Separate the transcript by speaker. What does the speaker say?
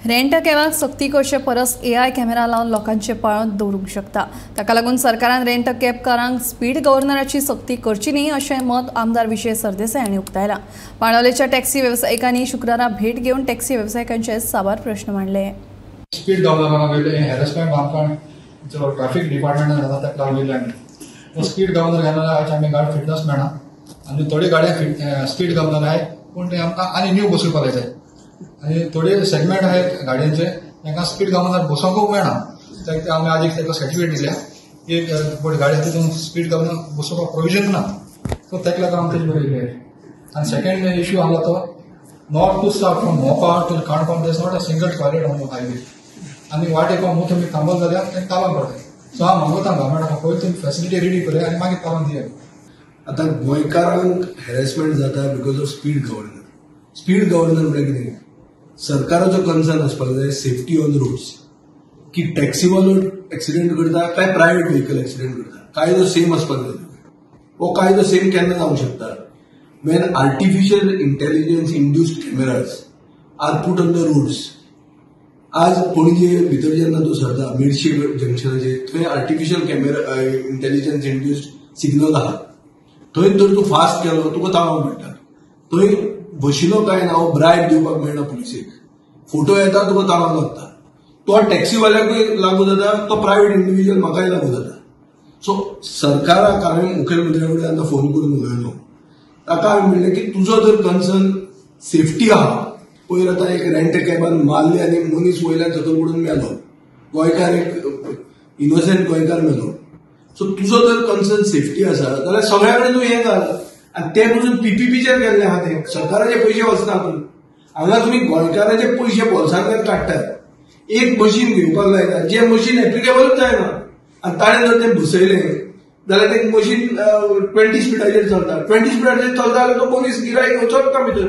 Speaker 1: Rent कॅबाक सक्ती करचे परस एआय कॅमेरा लावन लोकांचे पाळत दवरूंक शकता. ताका लागून सरकारान रेंट कॅबकारांक स्पीड गव्हर्नराची सक्ती करची न्ही अशें मत आमदार विजय सरदेसाय हांणी उक्तायलां. बाणावलेच्या टॅक्सी वेवसायिकांनी शुक्रारा भेट घेवन टॅक्सी वेवसायिकांचे साबार प्रश्न मांडले.
Speaker 2: स्पीड गव्हर्नरान वयलें हॅरसमेंट आमकां जो ट्राफीक डिपार्टमेंटान जाता ताका लावलेलें. आमी स्पीड गव्हर्नर घालून आयज आमी गाडी फिटनस मेळना आनी थोडी गाडयां स्पीड गव्हर्नर आहाय, पूण ते आमकां आनी न्यू बसोवपाक लायतात आनी थोडे सेगमेंट आहात गाडयांचे, तांकां स्पीड गव्हर्नर बसोवंकूच मेळना. ताका आमी आदीं ताका सर्टिफिकेट दिल्या एक गाडी तितून स्पीड गव्हर्नर बसोवपाक प्रोविजन ना. सो ताका लागून आमी तेजे बरोबर. आनी सेकंड इश्यू आसलो तो north to south, from Mopa to Canacona, there is not a single toilet on the highway. आनी वाटेक मूत तुमी थांबत जाल्यार तें तालांव पडटा. सो हांव मागता गव्हर्मेंटाक पयलीं तुमी फॅसिलिटी रेडी करया आनी मागीर तालांव दियात.
Speaker 3: आतां गोंयकारांक हॅरेसमेंट जाता because of speed governor. Speed governor म्हळ्यार कितें? सरकाराचो कन्सर्न आसपाक जाय सेफ्टी ऑन रोड्स, की टॅक्सीवालो एक्सिडेंट करता काय प्रायव्हेट व्हेकल एक्सिडेंट करता, कायदो सेम आसपाक जाय. हो कायदो सेम केन्ना जावंक शकता? When artificial intelligence induced cameras are put on the roads. आज पणजे भितर जेन्ना तूं सरता मेडशी जंक्शनाचेर, थंय artificial camera intelligence induced signal आहा. थंय जर तूं फास्ट केलो तुका ताळो मेळटा. थंय बशिलो काय ना ब्रायब दिवपाक मेळना पुलिसेक, फोटो येता तुका ताळो लागता. तो टॅक्सीवाल्याकूय लागू जाता, तो प्रायव्हेट इंडिव्हिज्युअल म्हाकाय लागू जाता. सो सरकाराक हांवें मुखेलमंत्र्या कडेन आतां फोन करून उलयलो. ताका हांवें म्हणलें की तुजो जर कन्सर्न सेफ्टी आहा, पयर आतां एक रेंट कॅबान मारली आनी मनीस वयल्यान सकयल पडून मेलो, गोंयकार, एक इनोसंट गोंयकार मेलो. सो तुजो जर कन्सर्न सेफ्टी आसा जाल्यार सगळ्या कडेन तूं हें घाल. आनी ते पसून पीपीपीचेर गेल्ले आहा, ते सरकाराचे पयशे वचना. हांगा तुमी गोंयकाराचे पयशे बोल्सांतल्यान काडटात, एक मशीन घेवपाक लायता जें मशीन एप्लिकेबलूच जायना. आनी ताणें जर तें बसयलें जाल्यार तें मशीन 20 स्पिडाचेर चलता, 20 स्पिडाचेर चलता जाल्यार तो मनीस गिरायक वचत ना भितर.